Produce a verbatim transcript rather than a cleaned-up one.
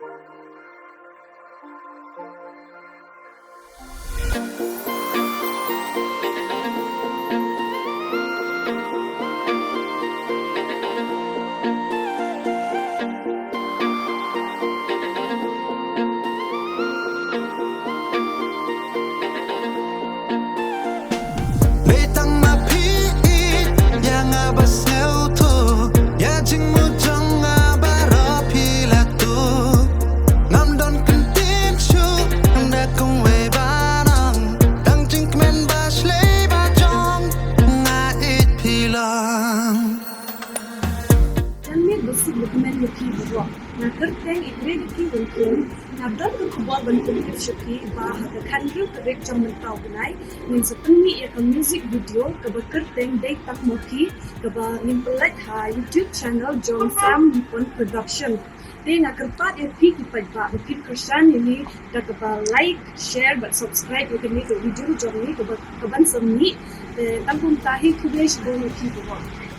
Dei tang ma phi ïeit ïa nga ba sngewthuh ïa jingmut jong nga baroh phi la tuh. Ngam don kyntien shuh da kumwei ba nang, tang jingkmen ba shlei ba jong nga ïeit phi long. Janmiet ba suk ba kmen ïa phi baroh. Nga kyrteng i Kredit Ki Wynthum. Nga don ka khubor ban pyntip sha phi ba ha ka khathynriew tarik jong mynta u bnai ngin sa pynmih ïa ka music video kaba kyrteng Dei Tang Ma Phi, kaba ngin pynlait ha YouTube channel jong Sam Lipon Production. Te nga kyrpad ïa phi ki paidbah ba phin kyrshan ïa ngi da kaba like, share bad subscribe ïa kane ka video jong ngi kaba, kaban sa mih. Te tang kumta hi, khublei shibun ïa phi baroh.